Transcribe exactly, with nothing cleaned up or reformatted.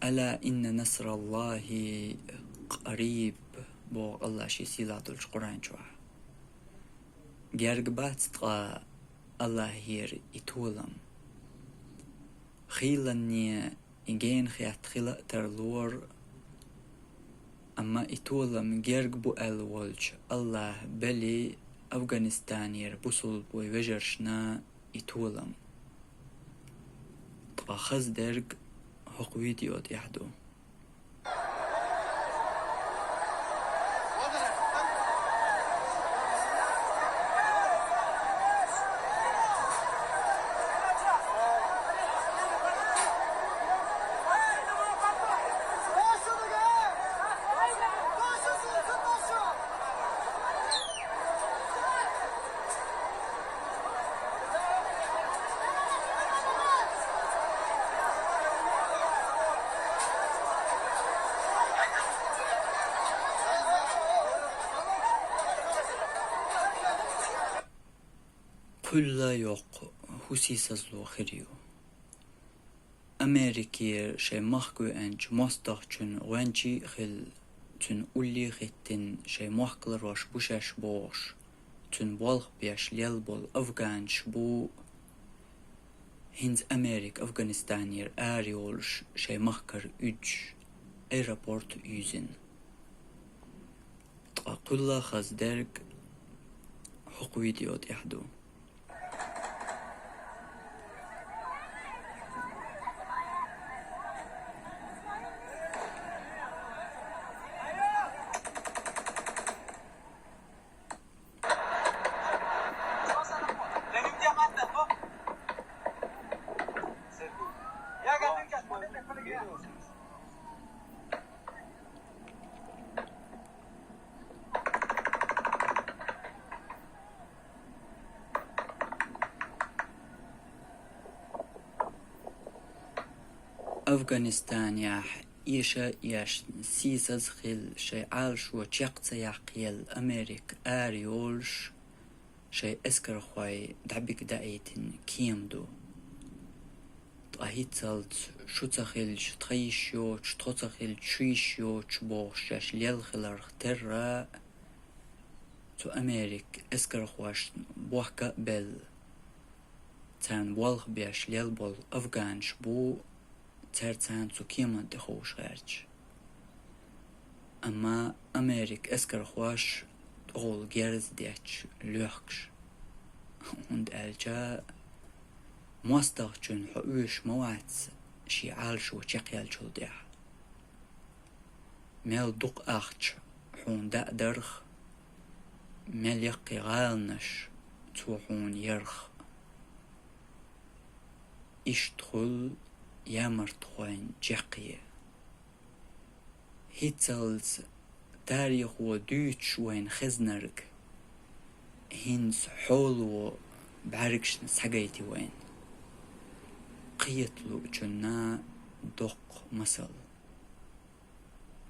«Ала инна насраллахи къариб», боху АллахӀа шен сийлахь долчу Къуръан чохь. Герга бац ткъа АллахӀера и толам. Хийланне и гена хетта хила а тарлора, амма и толам герга бу аьлла волчу АллахӀа белли Афганистанера бусулба вежаршна и толам. Ткъа хаза дерг хӀокху видео тӀехь ду. Кхуьлла йоккха хӀусий сазло хир ю. Америке шайн махка веанчу мостагӀчун гӀоьнчий а хилла, цуьнан уллий а хӀиттина, шайн мохк ларош бу шаьш бохуш, цуьнан болх беш лелла болу афганаш бу, хӀинца Америка Афганистанера ара йолуш шайн махкара уьдуш, аэропорт а юьзина. Ткъа кхуьлла хаза дерг хӀокху видео тӀехь ду. Афганистанехь эша а эшна, сийсаза хилла, шайн Ӏалашо чекх ца яккха елла Америка ара йолуш, шайн эскархой дӀабига даийтина кема ду. Ткъа хӀинццалц шу ца хилча, тхан йиш йоцуш, тхо ца хилча, шу йиш йоцуш бохуш шаьш лелла хиларх терра, цу Америка эскархошна бохка а белла, царна болх беш лелла болу афганаш бу, цаьрца цхьаьна цу кеман тӀе ховша гӀерташ. Амма Америка эскархоша тӀехула герз детташ лоьхкуш. ХӀунда аьлча мостагӀчунна хьо оьшуш ма вац шен Ӏалашо чекхъеллачул тӀаьхьа. Мел дукха ахча хьуна даа дарх, мел яккхий гӀаланаш цо хьуна ярх. Иштта хуьлу ямартхойн чекхъе. ХӀинццалц тарихо дуьйцуш вайна хезнарг, хӀинца хьоло бӀаьргашна схьагайти вайна. Кхета луучунна доккха масал.